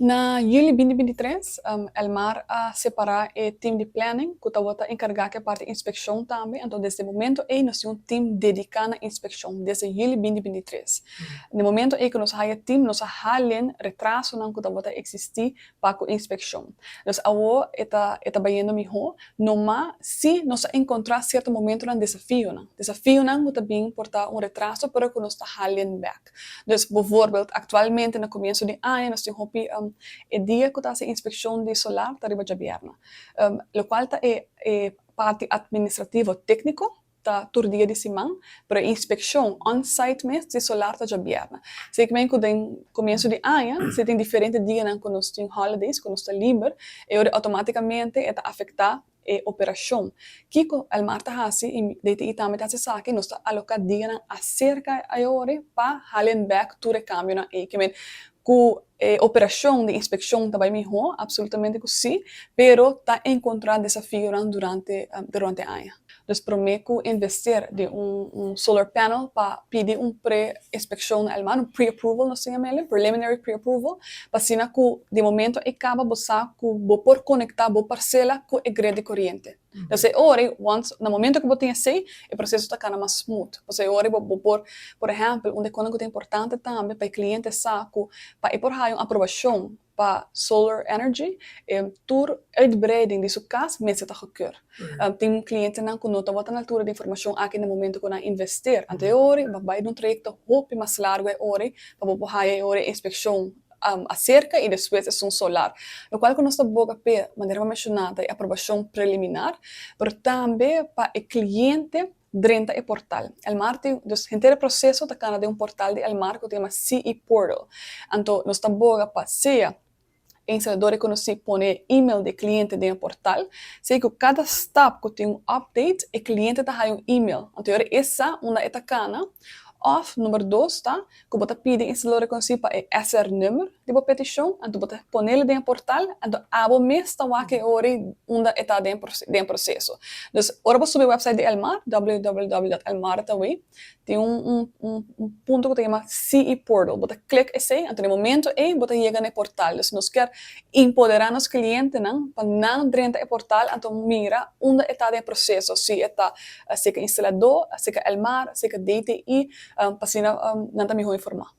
Na juli 2023, Elmar a separa e team di planning cu tabata encarga cu e parti inspeccion tambe. Anto, desde e momento ey nos tin un team dedica na inspeccion, desde juli 2023. Na e momento ey cu nos haya team, nos a halen retrasonan cu tabata existi pa cu inspeccion. Dus awo e ta bayendo miho, no ma si nos a encontra cierto momentonan desafionan. Desafionan cu ta bin por ta un retraso, pero cu nos ta halen back. Dus bijvoorbeeld, actualmente na comienso di aña nos tin hopi e dia cu ta haci inspeccion di solar ta riba diabierna. Locual ta e parti administrativo tecnico, ta tur dia di siman, pero inspeccion on-site mes di solar ta diabierna. Zeker cu den comienso di aña, si tin diferente dianan cu nos tin holidays, cu nos ta liber, y automaticamente ta afecta e operacion. Kico Elmar ta hasi y DTI tambe ta hasi esaki, nos ta aloca dianan acerca e ora pa halen back tur e cambionan ey. Kiermen, cu e operacion di inspeccion ta bay miho, absolutamente cu si, pero ta encontra desafio durante aña. Dus prome cu investi den un solar panel pa pidi un pre-inspeccion na Elmar, un pre-approval nos ta yama, preliminary pre-approval, pa asina cu di momento e caba bo sa cu bo por conecta bo parcela cu e grid di coriente. Dus e ora, once, na momento cu bo tin esey, e proceso ta cana mas smooth. Pues e ora bo por, por ehempel, un cos cu ta importante tambe pa e cliente sa cu pa e por haya un aprobacion pa solar energy, tur uitbreiding di su cas mester ta gekeurd. Tin clientenan cu no tabata na altura di informacion aki na momento cu nan investi. Anto e ora, bo bay un trayecto hopi mas largo e ora, pa bo haya e ora inspeccion acerca y despues e un solar. Locual cu nos ta boga pe, manera menciona, e aprobacion preliminar, pero tambe pa e cliente drenta e portal. Elmar tin, dus henter e proceso ta cana den un portal di Elmar cu ta yama CE Portal. Anto, nos ta boga pa sea instalador reconoci pone e-mail di cliente den e portal, sea cu cada stap cu tin un update, e cliente ta haya un e-mail. Anto, esey unda e ta cana. Of, number 2, ta, cu bo ta pidi instalador reconoci pa e SR-nummer di bo peticion, anto bo ta pone den e portal, anto abo mes ta wak e ora unda e ta den proceso. Dus, ora bo subi e website di Elmar, www.elmar.aw, tin un punto cu ta yama CE Portal. Bo ta click esey, anto na momento ey, bo ta yega na e portal. Dus nos kier empodera nos clientenan, pa nan drenta e portal, anto mira unda e ta den proceso. Si e ta serca instalador, serca Elmar, serca DTI, pa asina nan ta miho informa.